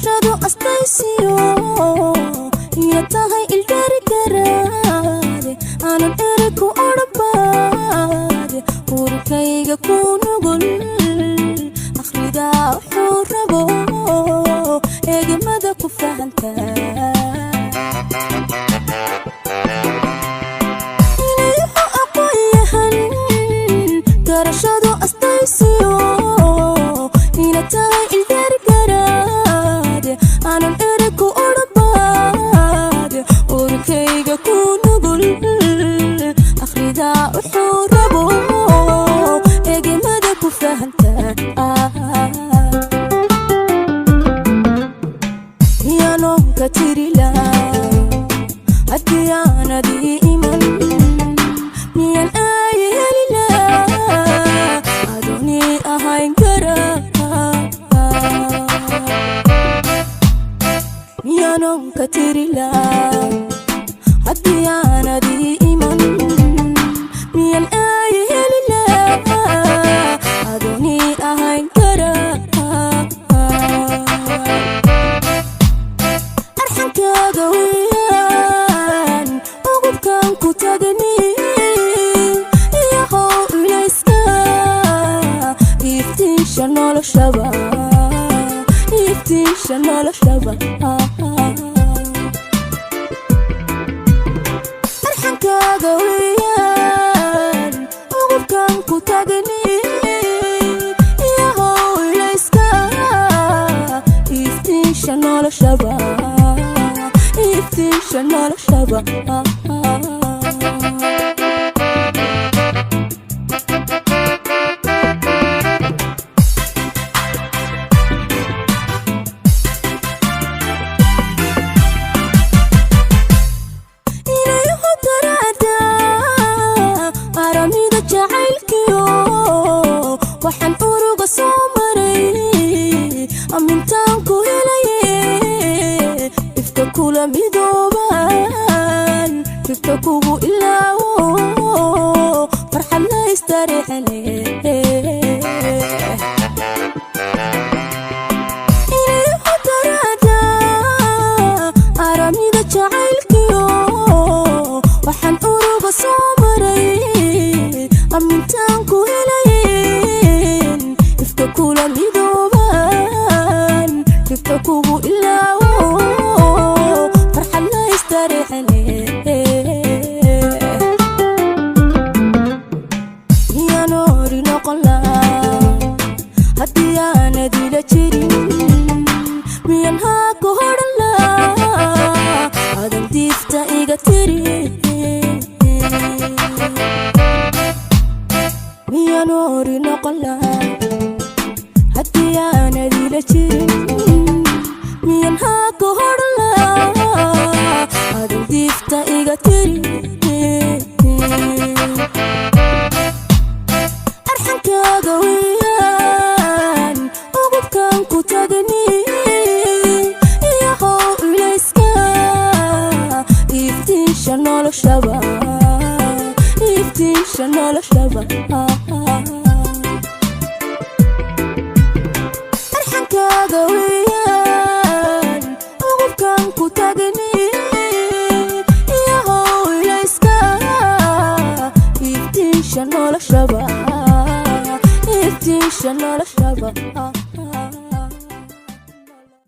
Garashadu astaysiyo ina tahay ilgarigaraade, aanan eri ku odhanbaade, urkayga ku nugul akhridaa wuxuu rabo, eegmada ku fahantaa. Inayuhu aqoon-yahan, garashadu astaysiyo ina tahay ilgarigaraade, aanan eri ku odhanbaade, urkayga ku nugul akhridaa wuxuu rabo, eegmada ku fahantaa. Miyanoonka tirila haddii aanad ii iman? Miyan aayi helila adoonii ahayn kara? Miyanoonka tirila haddii aanad ii iman? Miyan aayi helila adoonii ahayn kara? Arxankaaga weeyaan ugubkan ku tagni, iyahow ilayska iftiisha noloshaba, iftiisha noloshaba. Arxankaaga weeyaan ugubkan ku tagni, iyahow ilayska iftiisha noloshaba, iftiisha noloshaba. Inayhu taraada aramida jacaylkiyo waxaan uruga soo maray, amintaan ku helaye, ifka kula midoobaan, ifka kugu ilaawo, farxad la istareexele. Inayhu taraada aramida jacaylkiyo waxaan uruga soo maray, amintaan ku helayen, ifka kula midoobaan, ifka kugu ilaawo, farxad la istareexele. Miyaan ori noqon lahaa haddii aanad ila jirin? Miyan haa ku hodhan lahaa adan diifta iga tiri? Miyaan ori noqon lahaa haddii aanad ila jirin? Miyan haa ku hodhan lahaa adan diifta iga tiri? Arxankaaga weeyaan ugubkan ku tagni, iyahow ilayska iftiisha noloshaba, iftiisha noloshaba. Arxankaaga weeyaan ugubkan ku tagni, iyahow ilayska iftiisha noloshaba, iftiisha noloshaba.